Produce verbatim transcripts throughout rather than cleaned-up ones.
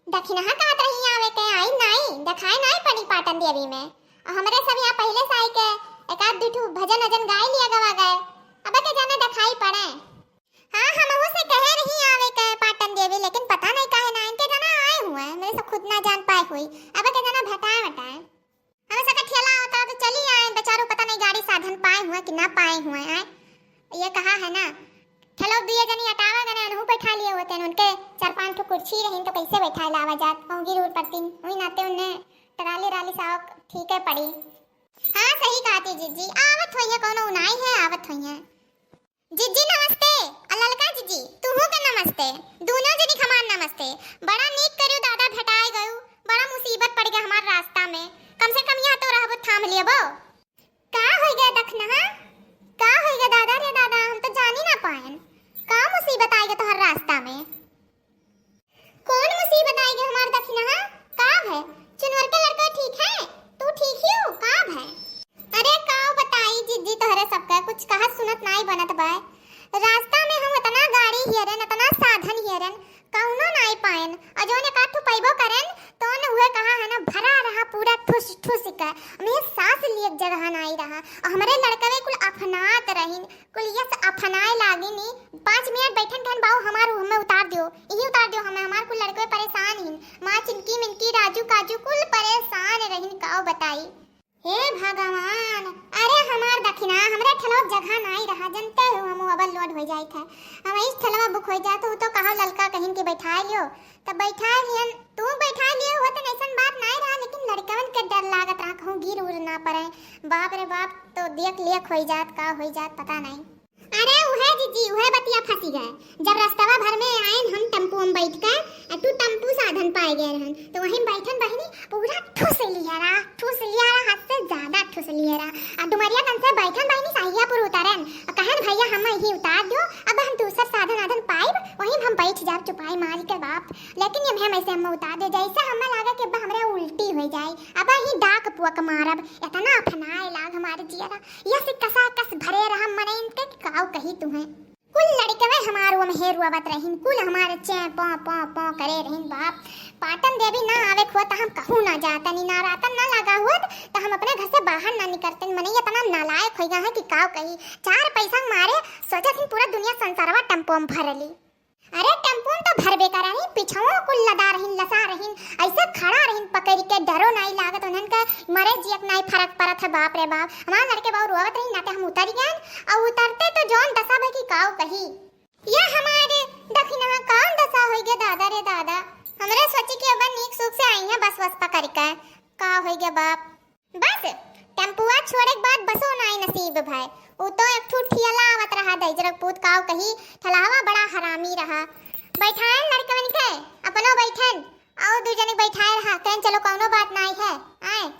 दखिनहा कहत रही आवे के, आई नाई, देखाए नाई पड़ी पाटन देवी में। और हमरे सब यहाँ पहिले से आई के एक आध दू ठू भजन वजन गाय लिया गवा गए। अब के जाना देखाई पड़े। हाँ, हमहू से कहे रही आवे के पाटन देवी, लेकिन पता नहीं काहे ना इनके जाना आए हुए, मेरे से खुद ना जान पाए हुई। अब के जाना भेटाए वटाए। हम सका ठेला होता तो चली आए, बेचारू पता नहीं गाड़ी साधन पाए हुए कि ना पाए हुए आए। ये कहा है ना, ठेलो दिए जनी अटावा गने अनहू बैठा लिए होते हैं, उनके चार पांच ठो कुर्सी रही तो कैसे बैठा लावा जात, कहूँ गिर उर पड़ती, वही नाते उन्हें टराली राली साव ठीक है पड़ी। हाँ, सही कहती जीजी, आवत होइए, कोनो उनाई है, आवत होइए। जीजी नमस्ते, आ ललका जीजी, तुहू के नमस्ते, दोनों जनी के हमार नमस्ते। बड़ा नीक करियो दादा, भेटाए गयू, बड़ा मुसीबत पड़ गया हमार रास्ता में। कम से कम यहाँ तो रहबो, थाम लेबो। का हो गया दखनहा? का हो गया दादा रे दादा, हम तो जानी ना पाएन। का मुसीबत आए गया तोहर रास्ता में? कौन मुसीबत आइगे हमार दखिनहा? का भय? चुनवर के लड़का ठीक है? तू ठीक ही हो? का भय? अरे का बताई जिज्जी, तोहरे सबका कुछ कहत सुनत नाई बनत बाय। रास्ता में हम इतना गाड़ी हेरन, इतना साधन हेरन, कौनो नाई पाएन। और जौन एक आध ठो पइबो करेन, तौन उहे कहा है ना, भरा रहा पूरा ठुस ठुस के। हमें सांस लिए जगह नाई रहा। और हमरे लड़कवे कुल अफनात रहिन, कुल यस अफनाए लागिनी। पाँच मिनट बैठन कहन, "बाऊ, हमार हमें उतार दियो, यही उतार दियो हमें, हमार कुल लड़के परेशान हिन।" माँ चिनकी मिनकी, राजू काजू कुल परेशान रहिन, काओ बताई। हे भगवान, अरे हमार दखिना, हमरे ठेलवा जगह नाई रहा, जनते हो हम overload हो जाइत है। हम इस ठेलवा book हो जात, उ तो कहा ललका कहिन के बैठा लियो, तब बैठा लियन, तू बैठा लियो हो तो ऐसन बात नाई रहा, लेकिन लड़कवन के डर लागत रहा, कहूँ गिर उर ना पड़े। बाप रे बाप, तो देख लिया खोई जात, का होई जात, पता नहीं। अरे उहे जीजी, उहे बतिया फंसी गए। जब रस्तवा भर में आएन हम टेम्पू में बैठ के, आ तू टेम्पू साधन पाए गए रहन, तो वहीं बैठन बहिनी पूरा ठुस लिया रहा, ठुस लिया रहा, हद से ज्यादा ठुस लिया रहा। आ डुमरियागंज से बैठन बहिनी साहियापुर उतरन, आ कहन, "भैया हम यहीं उतार दो, अब हम दूसर साधन आधन पाइब, वहीं हम बैठ जाब चुपाई मार के बाप।" लेकिन ये हम ऐसे हम उतार दे, जैसे हमें लागे कि अब हमरे उल्टी हो जाए, अब ही डाक पुअक मारब, इतना अफनाए लाग हमारे जियरा। यस कसा कस भरे रहा मनइन के कि काऊ कही तुहें। कुल लड़कवे हमार वो में हेरुआवत रहिन, कुल हमारे चें पौ पौ पौ करे रहिन। बाप, पाटन देवी ना आवे हुआ त हम कहूँ ना जातनी, ना रातन ना लगा हुआ त हम अपने घर से बाहर ना निकलतन। मनई इतना नालायक होइगा है कि काव कही। चार पैसा मारे सोचत ही पूरा दुनिया संसारवा टेम्पो में भरली। अरे टेम्पो में तो भरबे करा रही, पिछवो कुल लदा रहिन, लसा रहिन, ऐसे खड़ा रहिन पकड़ के, डरो नाई लागत उन्हन के, मरे जियक नाई फरक परत है। बाप रे बाप, हमार लड़के बाऊ रोवत रही, नाटे हम उतर गए। और उतरते तो जौन दशा भई की काऊ कही। ये हमारे दखिना कौन दशा होई गे दादा रे दादा, हमरे सोची कि अब नीक सुख से आई है बस वस पकड़ के, का होई गे बाप। बस, टेम्पुआ छोड़े के बाद बसो नाई नसीब भय। उ तो एक ठू ठियला आवत रहा, दहिजरक पूत काव कही, ठेलहवा बड़ा हरामी रहा। बैठाएन लड़कवन के, अपनो बैठन, अउ दू जने बैठाए रहा, कहन चलो कौनो बात नाई है, आए।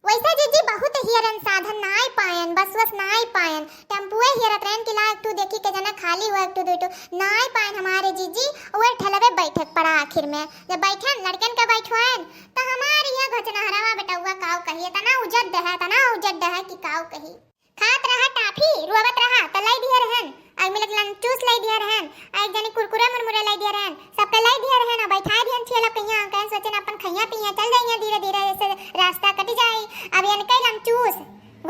वैसे जीजी बहुत हियरन साधन नाई पायन, बस वस नाई पायन, टेम्पुए हियरत रहन कि ला एक ठू देखी के जना खाली हुआ एक ठू दू ठू, नाई पायन हमारे जीजी, उहे ठेलवे बैठक पड़ा आखिर में। जब बैठन, लड़कन के बैठवाएन, त हमार यह घचनहरवा बेटउआ काव कही, इतना उजड्ड है, इतना उजड्ड है कि काव कही। खात रहा टाफी, रोवत रहा, त लाई दिया रहन, आ एक मिनट लमचूस लाई दिया रहन, आ एक जनी कुरकुरे मुरमुरे लाई दिया रहन, सबके लाई दिया रहन, आ बैठाए दियन छिया लोग कहिया, कहे सोचन अपन खइया पिया चल जाइया धीरे धीरे, जैसे रास्ता कट जाई। अब यन कई लमचूस,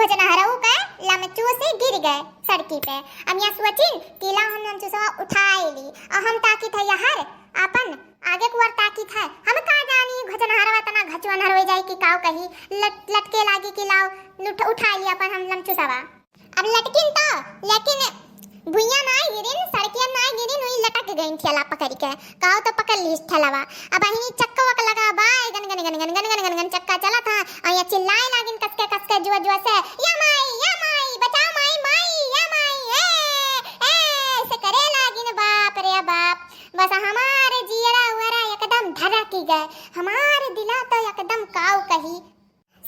घचनहरऊ के लमचूस ही गिर गए सड़की पे। अब यहाँ सोचिन कि ला हम लमचूसवा उठाए ली, और हम ताकी थे यार अपन आगे कुवर ताकी थे, हम का जानी घचनहरवा तना घचुअनहर हो जाई कि काव कही, लट-, लटके लागी कि लाओ उठ-, उठा लिया अपन हम लमचुसवा। अब लटकिन तो, लेकिन भुइया ना गिरिन, सड़किया ना गिरिन, वही लटक गईन ठेला पकड़ के, काव तो पकड़ ली ठेलावा। अब अहिनी चक्का वक लगा बा, गन गन गन गन गन गन गन गन चक्का चला था, और ये चिल्लाए लागिन कसके कसके जुआ जुआ से, "या माई, या माई, बचाओ माई, माई, या माई, ए, ए," ऐसे करे लागिन, बाप रे बाप। बस हमारे जियरा उयरा एकदम धड़क गए, हमारे दिला तो एकदम काव कही,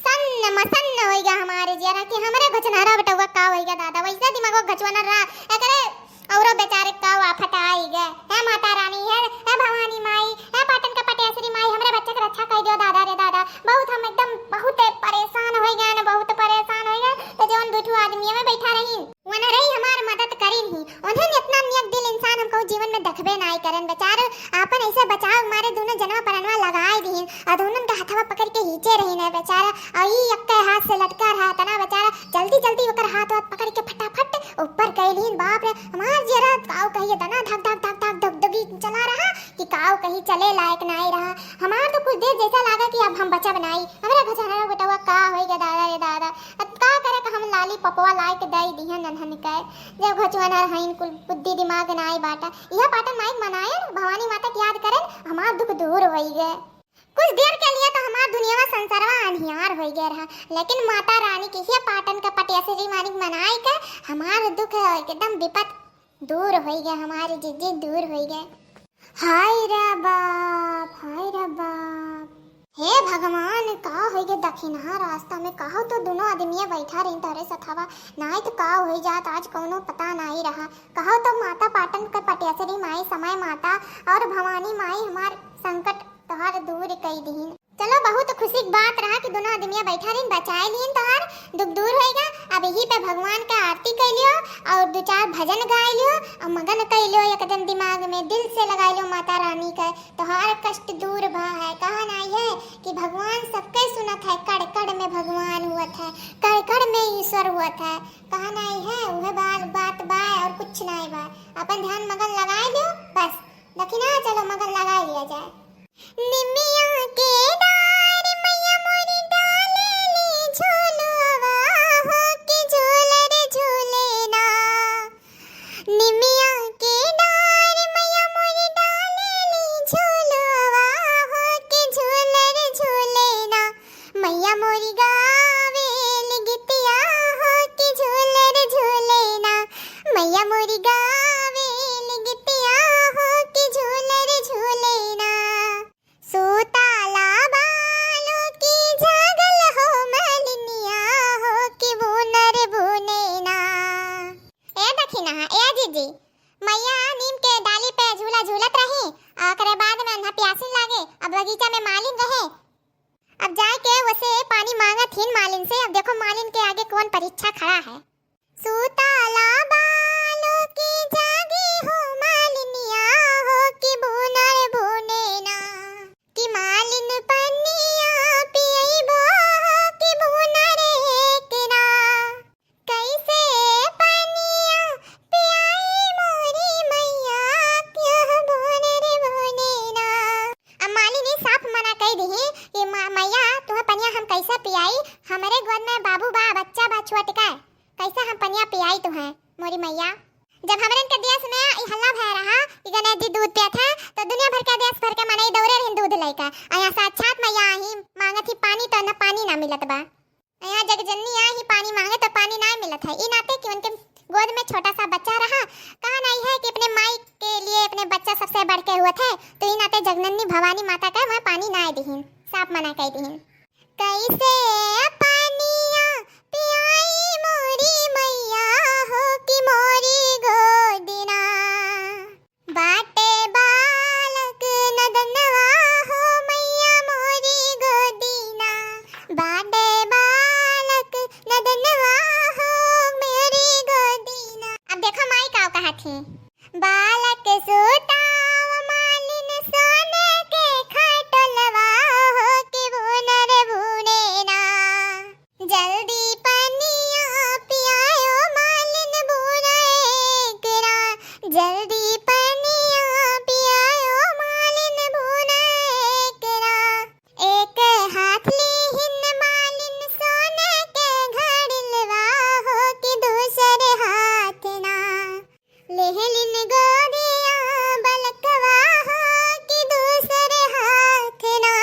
सन्न मसन्न होइगा हमारे जियरा कि हमरे घचनहरा बेटउआ का होइगा दादा, वैसे दिमागो घचुअनहर रहा, एकरे औरो बेचारे काव आफत आई गए। हे माता रानी, हे, हे भवानी माई, हे पाटन का पटेसरी माई, हमरे बच्चे के रक्षा कर दियो दादा रे दादा, बहुत हम एकदम बहुत परेशान हो गए ना, बहुत परेशान हो गए। तो जौन दू ठो आदमी में बैठा रही, वनरई हमार मदद करिन ही। उन्हें इतना नियत दिल इंसान हम कहूँ जीवन में देखबे नाई करन। बेचारे आपन ऐसे बचाव मारे दुनो जनवा परनवा लगाए दिहिन, अउर दुनन के हथवा पकड़ के खींचे रहिन है बेचारा, अउर ई एक्के हाथ से लटका रहा तना बेचारा, जल्दी जल्दी ओकर हाथ वाथ पकड़ के फटाफट ऊपर कइलिन। बाप रे, हमार जियरा काऊ कहिए तना धक धक धक धक धक धकी चला रहा कि काऊ कहीं चले लायक नाई रहा। हमार तो कुछ देर जैसा लागा कि अब हम बचब नाई, हमरा घचनवा बेटवा का होई गे दादा रे दादा। अब का करे का हम लाली पपवा लाए के दई दिहन नन्हन के, जब घचुअन हर हईन कुल बुद्धि दिमाग नाई बाटा। इहे पाटन माई के मनाए न, भवानी माता के याद करे न, हमार दुख दूर होई गे। कुछ देर के लिए तो हमार दुनियावा संसारवा अन्हियार होई गे रहा, लेकिन माता रानी के इहे पाटन के पटियासरी माई के मनाए के हमार दुख एकदम विपत दूर होई गे, हमार जिज्जी दूर होई गे। हाय रे बाप, हाय रे बाप। हे भगवान, का होई गे दखिनहा रास्ता में? कहो तो दुनो आदमिया बैठा रही तोरे सथवा, नाई तो का होई जात, आज कौनो पता नाई रहा। कहो तो माता पाटन के पटियासरी माई समय माता और भवानी माई हमार संकट तोहार दूर कई दिहिन। चलो, बहुत खुशी के बात रहा कि दुनो आदमिया बैठा रही, बचाए लिहिन तोहार दुख दूर होई गे। अब यही पे भगवान के आरती कई लियो और दो चार भजन गाए लियो और मगन कई लियो एकदम दिमाग में, दिल से लगाए लियो माता रानी के। तोहार कष्ट दूर भा है। कहा नाई है कि भगवान सबके सुनत है, कण कण में भगवान हुअत है, कण कण में ईश्वर हुअत है। कहा नाई है, उहे बात, बात बा और कुछ नाई बा। अपन ध्यान मगन लगाए लियो, बस दखिना चलो मगन लगाए लिया जाए। निमिया के डार मैया मोरी डालेली झूलवा हो कि झूलर झूले ना। निमिया के डार मैया मोरी डालेली झूलवा हो कि झूलर झूले ना। मैया मोरी गावेली गीतिया हो कि झूलर झूले ना। मैया मोरी गावेली गीतिया हो कि झूलर झूले ना। सूताला बालू की जागल हो मलिनिया हो कि बूनर बूने ना। ए दखिना, ए जीजी, मैया नीम के डाली पे झूला झूलत रही, ओकरे बाद में अन्हा प्यासिन लागे। अब बगीचा में मालिन रहे, अब जाए के वसे पानी मांगत हिन मालिन से। अब देखो मालिन के आगे कौन परीक्षा खड़ा है। सूताला बालू की जागी हो मालिनिया हो कि बूनर बूने ना। कि मालिन पनिया पियइबो हो कि बूनर एक ना। कैसे पनिया पियाई मोरी मैया, क्यों बोनर बोने ना। अब मालिनी साफ मना कई दिही कि म-, मैया, तुहे पनिया हम कैसे पियाई? हमरे गोद में बाबू बा, बच्चा बा छोटका, कैसे हम पनिया पियाई तुहे मोरी मैया? जब हमरन के देश में ई हल्ला भय रहा कि गणेश जी दूध पियत है, तो दुनिया भर के देश भर के मनई दौड़े रहिन दूध लइके। आ यहाँ साक्षात मैया आही, मांगत ही पानी, तो न पानी ना मिलत बा। यहाँ जगजननी आही पानी मांगे तो पानी ना मिलत है। ई नाते कि उनके गोद में छोटा सा बच्चा रहा, कहा नाई है कि अपने माई के लिए अपने बच्चा सबसे बढ़ के हुआ थे, तो ई नाते जगजननी भवानी माता का वह पानी ना दिहिन, साफ मना कई दिहिन। कैसे पनिया पियाई मोरी मैया हो कि मोरी गोदिना। बाटे बालक नदनवा हो मैया मोरी गोदीना, बाटे बालक नदनवा हो मेरी गोदीना। अब देखो माई का कहा थी, बालक सुताव मालिन सोने के खटलवा हो कि बूनर बूने ना। जल्दी पनिया पियायो मालिन बूना एकरा, जल्दी पनिया पियायो मालिन बूना एकरा। एक हाथ लिहिन मालिन सोने के घड़िलवा हो कि दूसर हाथ ना। लेहलिन गोदिया बलकवा हो कि दूसर हाथ ना।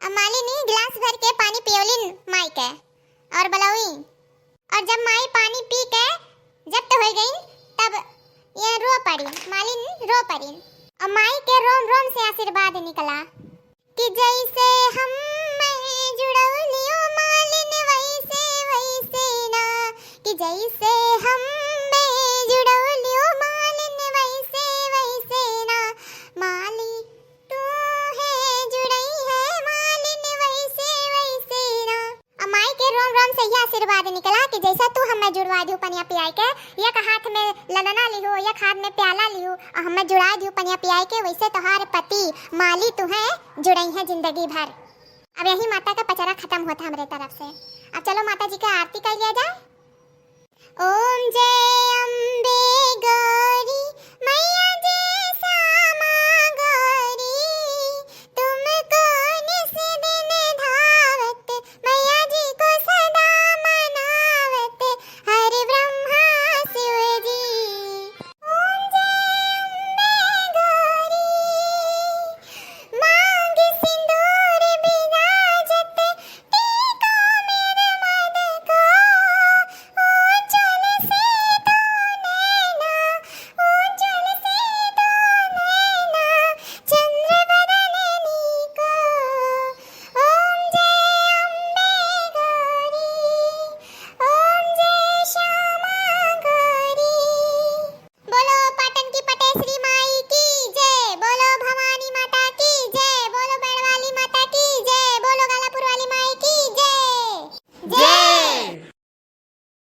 अब मालिनी गिलास भर के पानी पियोलिन माई के और बलौई। और जब माई पानी पी के जब्त हो गई, तब ये रो पड़ी, मालिन रो पड़ी। और माई के रोम रोम से आशीर्वाद निकला कि जैसे हम मैं जुड़ौलियो मालिन वैसे वैसे ना, कि जैसे हम मैं जुड़ौलियो मालिन वैसे वैसे ना, मालिक तू है जुड़ई है मालिन वैसे वैसे ना। अब माई के रोम रोम से यह आशीर्वाद निकला कि जैसा तू हमें जुड़वा दियो पनिया पियाई के, एक हाथ में ललना लिहू, एक हाथ में प्याला लिहू, और हमें जुड़ा दियो पनिया पियाई के, वैसे तोहार माली तुहैं जुड़इहैं जिंदगी भर। अब यही माता का पचरा खतम होत है हमरे तरफ से। अब चलो माता जी का आरती कर लिया जाए। ओम जय अम्बे गौरी मैया